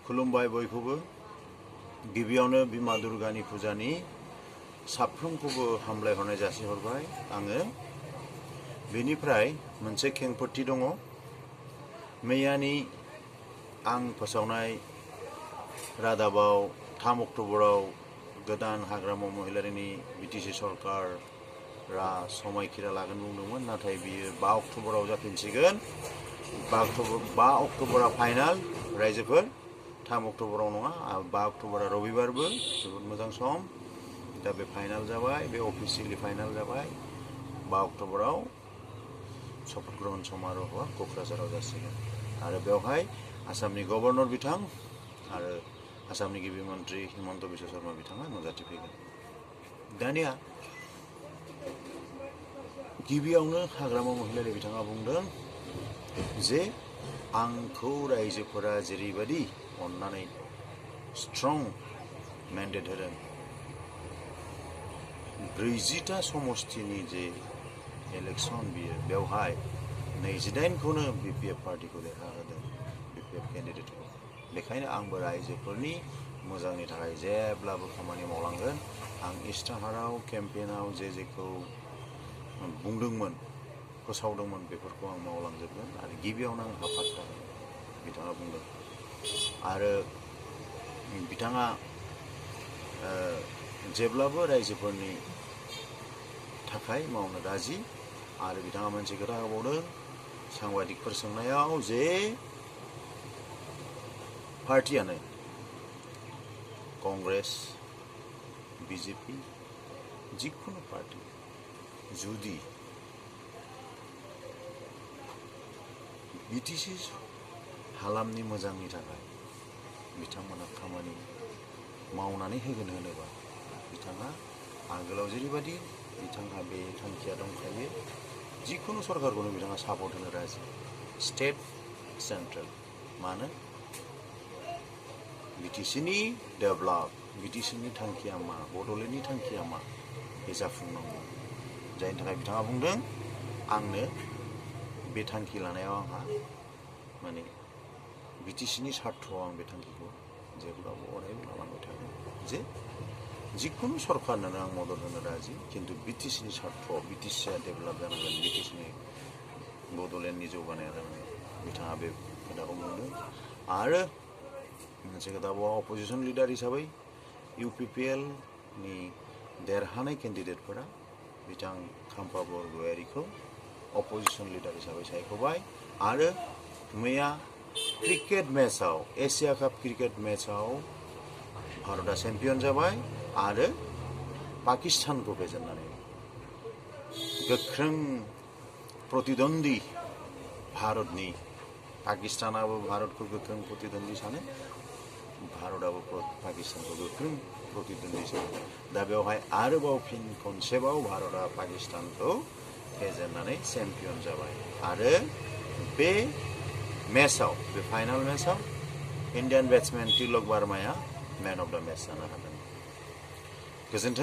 खुलुमबाय बयखौबो गिबियावनो बिमा दुर्गानि फुजानि साफ्रोमखौबो हामलायहरनाय जासिहरबाय आङो। बेनिफ्राय मोनसे खेंफोरथि दङ। मैयानि आं फोसावनाय रादाबाव 3 अक्ट'बराव गोदान हाग्रामा महिलारिनि बिटिसि सरकारा समायखिरा लागोन बुंदोंमोन, नाथाय बियो 5 अक्ट'बराव जाफिनसिगोन। 5 अक्ट'बरा फाइनाल रायजोफोर, 3 अक्ट'बराव नङा। 5 अक्ट'बरा रबिबारबो जोबोद मोजां सम। दा बे फाइनाल जाबाय, बे अफिसियेलि फाइनाल जाबाय। 5 अक्ट'बराव शपथ ग्रहण समार'हआ क'क्राझाराव जासिगोन आरो बेवहाय आसामनि गभर्नर बिथां आरो आसामनि गिबि मन्त्रि हिमन्त बिश्व शर्मा बिथाङा नुजाथिफैगोन। दानिया गिबियावनो हाग्रामा महिलारि बिथाङा बुंदों जे आंखौ रायजोफोरा जेरैबायदि अननानै स्ट्रं मेन्डेट होदों, 40टा समष्टिनि जे इलेक्शन बियो बेवहाय 28खौनो बिपिएफ पार्टिखौ देरहाहोदों, बिपिएफ केन्डिडेटखौ। बेखायनो आंबो रायजोफोरनि मोजांनि थाखाय जेब्लाबो खामानि मावलांगोन। आं इस्ताहाराव केम्पेनाव जेखौ बुंदोंमोन, फोसावदोंमोन, बेफोरखौ आं मावलांजोबगोन आरो गिबियावनो आं आफाद थागोन बिथाङा बुंदों। आरो बिथाङा जेब्लाबो रायजोफोरनि थाखाय मावनो राजि। आरो बिथाङा मोनसे खोथा होबावदों सांबादिकफोर सोंनायाव जे पार्टियानो कंग्रेस, बिजेपि, जिखुनु पार्टी जुदि बिटिसि हालामनि मोजांनि थाखाय बिथांमोना खामानि मावनानै होगोन होनोबा बिथाङा आगोलाव जेरैबायदि बिथांहा बे थांखिया दंखायो, जिखुनु सरकारखौनो बिथाङा सापर्ट होनो राजि, स्टेट सेन्ट्रेल। मानो? बिटिसिनि डेभेलप, बिटिसिनि थांखिया मा, बड'लेण्डनि थांखिया मा, बे जाफुंनांगौ। जायनि थाखाय बिथाङा बुंदों आंनो बे थांखि लानायाव आंहा माने बिटिसिनि सार्थआव आं बे थांखिखौ जेब्लाबो अरायबो लालांबाय थागोन। जे जिखुनु सरकारनोनो आं मदद होनो राजि, खिन्थु बिटिसिनि सार्थआव बिटिसिआ डेभेलप जानांगोन, बिटिसिनि बड'लेण्डनि जौगानाया जानांगोन। बिथाङा बे खोथाखौ बुंदों। आरो मोनसे खोथाबाव, अपोजिसन लिडार हिसाबै इउपिपिएलनि देरहानाय केन्डिडेटफोरा बिथां खाम्फा बरग'यारिखौ अपोजिसन लिडार हिसाबै सायख'बाय। आरो मैया क्रिकेट मेचआव, एसिया काप क्रिकेट मेचआव भारतआ चेम्पियन जाबाय आरो पाकिस्तानखौ फेजेननानै गोख्रों प्रतिद्वन्दी भारतनि, पाकिस्तानाबो भारतखौ गोख्रों प्रतिद्वन्दी सानो, भारतआबो पाकिस्तानखौ गोख्रों प्रतिद्वन्दी सानो। दा बेवहाय आरोबाव फिन खनसेबाव भारतआ पाकिस्तानखौ फेजेननानै चेम्पियन जाबाय। आरो बे मेचआव, बे फाइनाल मेचआव इन्डियान बेट्समेन तिलक बार्माया मेन अफ द मेच जानो हादों। गोजोन्थों।